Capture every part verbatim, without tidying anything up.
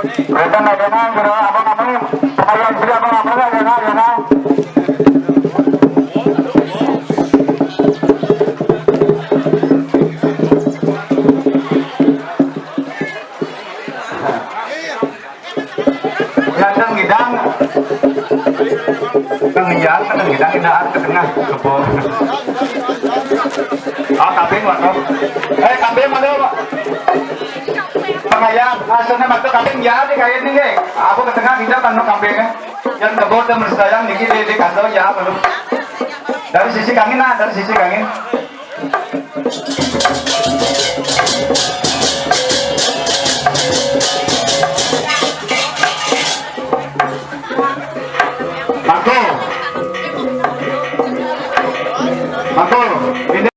Wénten ajengan, jero abang-abang, pengayaan sira abang-abang, ajengan, ajengan. Ngidang ngidang. Kang ngidang, kang ngidang, ngidang ke tengah, kebon. Oh, kambing, waduh. Eh, kambing, waduh. Pengayaan, aslinya mah tuh kambing ya, di kayak ini, nggih. Aku ke tengah, ngidang, kan, kambingnya. Yang kebon, dan bersayang, niki, di, di kantor, ya, waduh. Dari sisi kangin, nah, dari sisi kangin. Mangku. Mangku. Ini.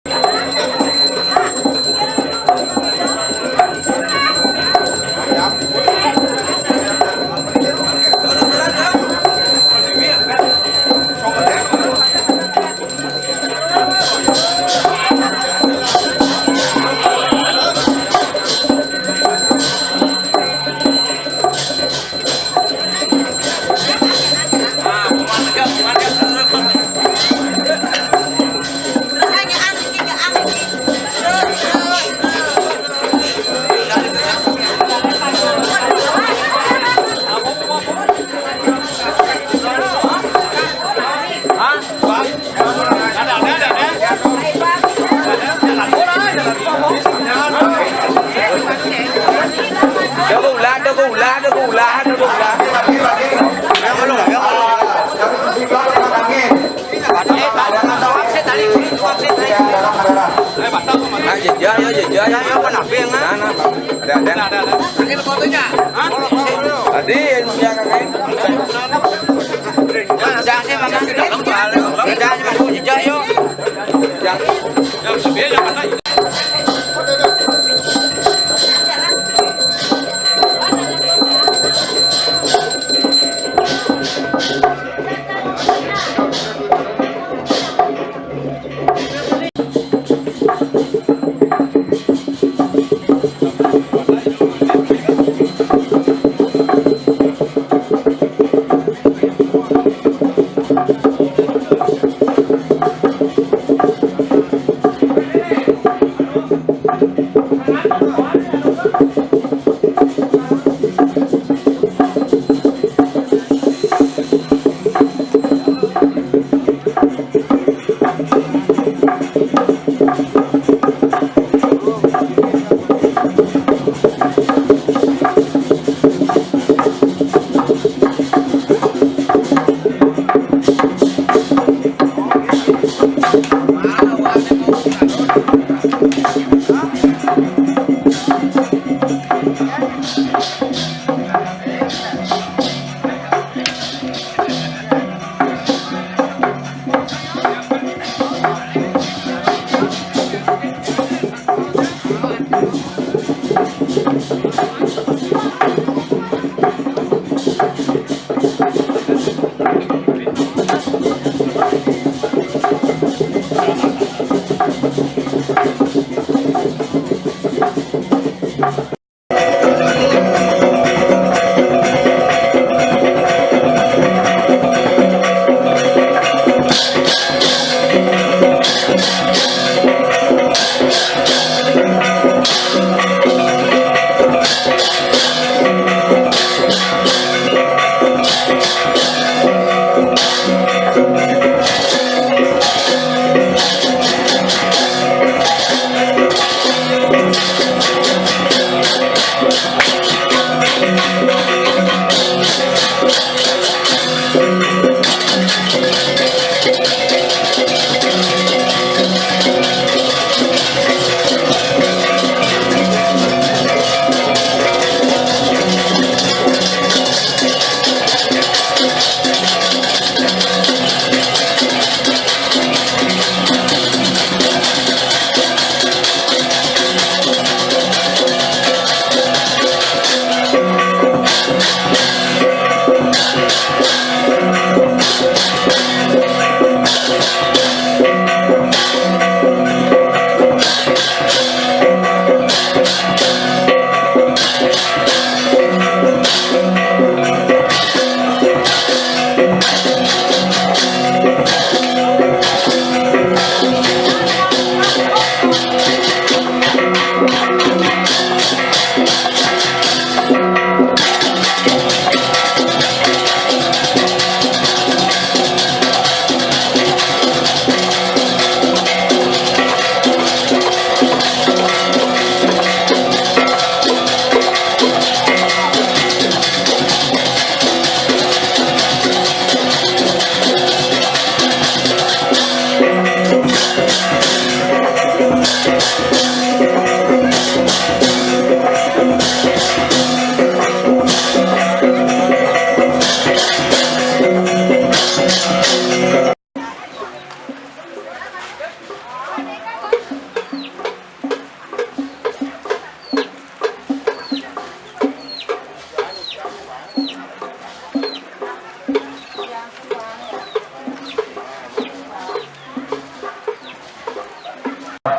Ada ke ulah, ada ke ulah, ada ke ulah, ada ke ulah. Yang mana, yang mana? Nah, jejak, ya, jejak, ya. Nah, nah. Ada, ada. Ada, ada. Tadi yang punya kakak. Jejak sih, mana? Jejak, jejak, yuk.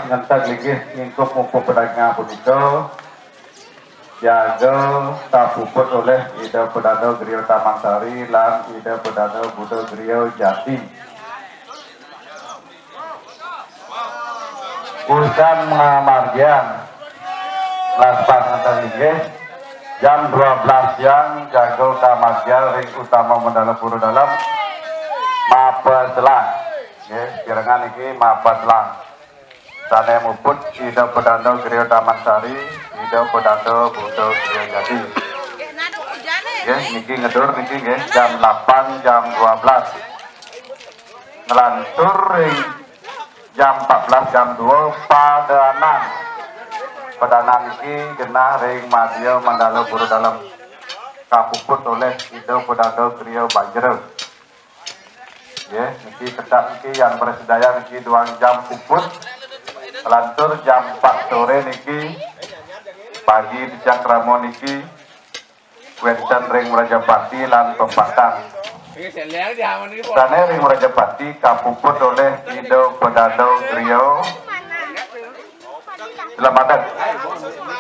Ngenteg linggih nyingkup mumpung pedagang punika, jaga kapuput oleh Ida Pedanda Griya Taman Sari lan Ida Pedanda Buddha Griya Jati. Urusan ngamargiang, laspas ngenteg linggih, jam dua belas siang jaga kamargiang ring utama mandala pura dalem, mapeselang. Nggih, pirengang niki mapeselang. Sane muput Ida Pedanda Griya Taman Sari, Ida Pedanda Buddha Griya Jati. Nggih, niki ngedur niki nggih, jam delapan, jam dua belas. Nglantur ring jam empat belas, jam dua, padanan. Padanan niki genah ring madya mandala pura dalem. Kapuput oleh Ida Pedanda Griya Bajra. Nggih, niki kedap niki yang bersedaya niki duang jam puput. Lantur jam empat sore niki, pagi titiang krama niki wenten ring Mrajapati lan pempatan. Sane ring Mrajapati kapuput oleh Ida Pedanda Griya. Selamat datang.